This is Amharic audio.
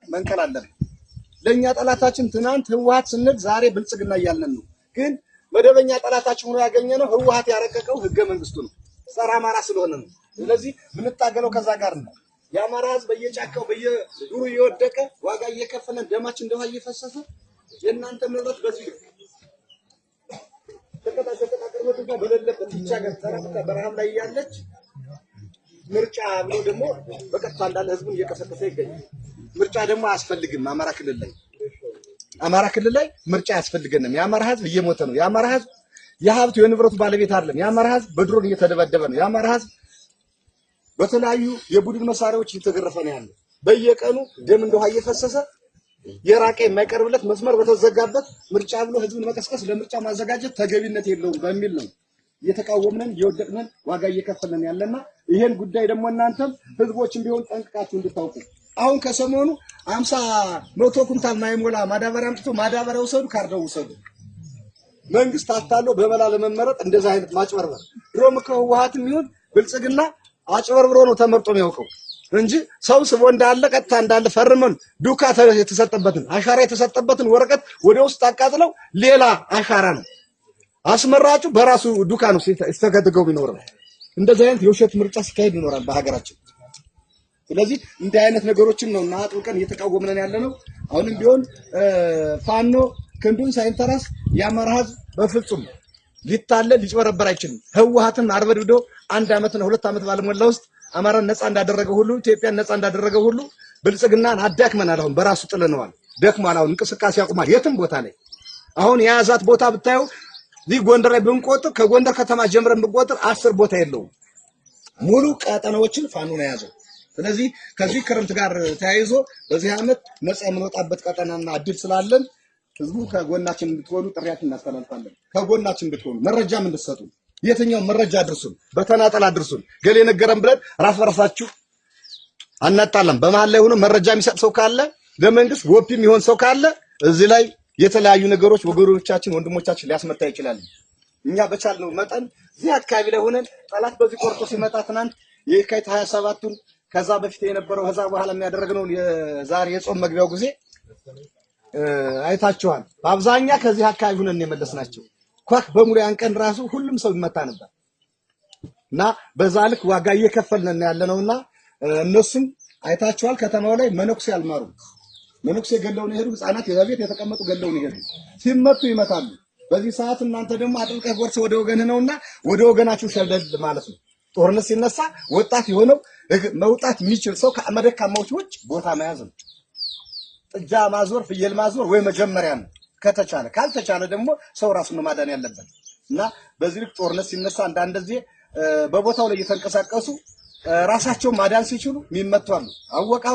መንቀል አለብን። ለእኛ ጠላታችን ትናንት ህወሓት ስንል ዛሬ ብልጽግና እያልን ነው። ግን መደበኛ ጠላታችን ሆኖ ያገኘነው ህወሓት ያረቀቀው ህገ መንግስቱ ነው። ጸረ አማራ ስለሆነ ነው። ስለዚህ የምንታገለው ከዛ ጋር ነው። የአማራ ህዝብ በየጫካው በየዱሩ እየወደቀ ዋጋ እየከፈለን ደማችን እንደ ውሃ እየፈሰሰ የእናንተ ንብረት በዚህ ልክ ሸቀጣ ሸቀጥ አቅርቦት እንኳን በሌለበት ይህች ሀገር ተረግጣ በረሃብ ላይ እያለች ምርጫ ብሎ ደግሞ በቀጥታ እንዳለ ህዝቡን እየቀሰቀሰ ይገኛል። ምርጫ ደግሞ አያስፈልግም። አማራ ክልል ላይ ምርጫ አያስፈልገንም። የአማራ ህዝብ እየሞተ ነው። የአማራ ህዝብ የሀብቱ የንብረቱ ባለቤት አይደለም። የአማራ ህዝብ በድሮን እየተደበደበ ነው። የአማራ ህዝብ በተለያዩ የቡድን መሳሪያዎች እየተገረፈ ነው ያለው። በየቀኑ ደም እንደ ውሃ እየፈሰሰ የራቀ የማይቀርብለት መስመር በተዘጋበት ምርጫ ብሎ ህዝብን መቀስቀስ ለምርጫ ማዘጋጀት ተገቢነት የለውም በሚል ነው እየተቃወምነን እየወደቅነን ዋጋ እየከፈልን ያለና ይሄን ጉዳይ ደግሞ እናንተም ህዝቦችን ቢሆን ጠንቅቃችሁ እንድታውቁ። አሁን ከሰሞኑ 50 100 ኩንታል ማይሞላ ማዳበሪያ አምጥቶ ማዳበሪያ ውሰዱ፣ ካርደው ውሰዱ። መንግስት አታሎ በመላ ለመመረጥ እንደዚህ አይነት ማጭበርበር ድሮም እኮ ህወሓትም ይሁን ብልጽግና አጭበርብሮ ነው ተመርጦ የሚያውቀው እንጂ ሰው ስቦ እንዳለ ቀጥታ እንዳለ ፈርመን ዱካ የተሰጠበትን አሻራ የተሰጠበትን ወረቀት ወደ ውስጥ አቃጥለው ሌላ አሻራ ነው። አስመራጩ በራሱ ዱካ ነው ሲተገድገው የሚኖረው። እንደዚህ አይነት የውሸት ምርጫ ሲካሄድ ይኖራል በሀገራችን። ስለዚህ እንዲህ አይነት ነገሮችን ነው እና አጥብቀን እየተቃወምነን ያለ ነው። አሁንም ቢሆን ፋኖ ክንዱን ሳይንተራስ የአማራ ህዝብ በፍጹም ሊታለል ሊጭበረበር አይችልም። ህወሓትን አርበድብዶ አንድ ዓመትና 2 ዓመት ባልሞላ ውስጥ አማራን ነፃ እንዳደረገ ሁሉ፣ ኢትዮጵያን ነፃ እንዳደረገ ሁሉ ብልጽግናን አዳክመናል። አሁን በራሱ ጥለነዋል፣ ደክሟል። አሁን እንቅስቃሴ ያቁማል የትም ቦታ ላይ። አሁን የያዛት ቦታ ብታዩ እዚህ ጎንደር ላይ ብንቆጥር ከጎንደር ከተማ ጀምረን ብንቆጥር 10 ቦታ የለውም። ሙሉ ቀጠናዎችን ፋኖ ነው የያዘው። ስለዚህ ከዚህ ክረምት ጋር ተያይዞ በዚህ ዓመት ነፃ የምንወጣበት ቀጠናና እድል ስላለን ህዝቡ ከጎናችን እንድትሆኑ ጥሪያችን እናስተላልፋለን። ከጎናችን እንድትሆኑ መረጃም እንድትሰጡ የትኛው መረጃ አድርሱን፣ በተናጠል አድርሱን። ገሌ ነገረን ብለን ራስ በራሳችሁ አናጣላም። በመሀል ላይ ሆኖ መረጃ የሚሰጥ ሰው ካለ፣ ለመንግስት ወፒ የሚሆን ሰው ካለ እዚህ ላይ የተለያዩ ነገሮች ወገኖቻችን፣ ወንድሞቻችን ሊያስመታ ይችላል። እኛ በቻልነው መጠን እዚህ አካባቢ ላይ ሆነን ጠላት በዚህ ቆርጦ ሲመጣ ትናንት የካቲት 27ቱን ከዛ በፊት የነበረው ከዛ በኋላ የሚያደረግነውን የዛሬ የጾም መግቢያው ጊዜ አይታችኋል። በአብዛኛ ከዚህ አካባቢ ሆነን የመለስናቸው ኳክ በሙሉ ያን ቀን ራሱ ሁሉም ሰው ይመታ ነበር እና በዛ ልክ ዋጋ እየከፈልን ያለ ነውና እነሱም አይታችኋል። ከተማው ላይ መነኩሴ አልማሩ። መነኩሴ ገለውን የሄዱ፣ ህፃናት የቤት የተቀመጡ ገለውን የሄዱ ሲመቱ ይመታሉ። በዚህ ሰዓት እናንተ ደግሞ አጥብቀህ ጎርሰህ ወደ ወገንህ ነውና ወደ ወገናችሁ ሸለል ማለት ነው። ጦርነት ሲነሳ ወጣት የሆነው መውጣት የሚችል ሰው ከአመደካማዎች ውጭ ቦታ መያዝ ነው። ጥጃ ማዞር፣ ፍየል ማዞር ወይ መጀመሪያ ነው ከተቻለ። ካልተቻለ ደግሞ ሰው ራሱን ነው ማዳን ያለበት እና በዚህ ልክ ጦርነት ሲነሳ አንዳንድ ጊዜ በቦታው ላይ እየተንቀሳቀሱ ራሳቸውን ማዳን ሲችሉ የሚመቱ አሉ። አወቃ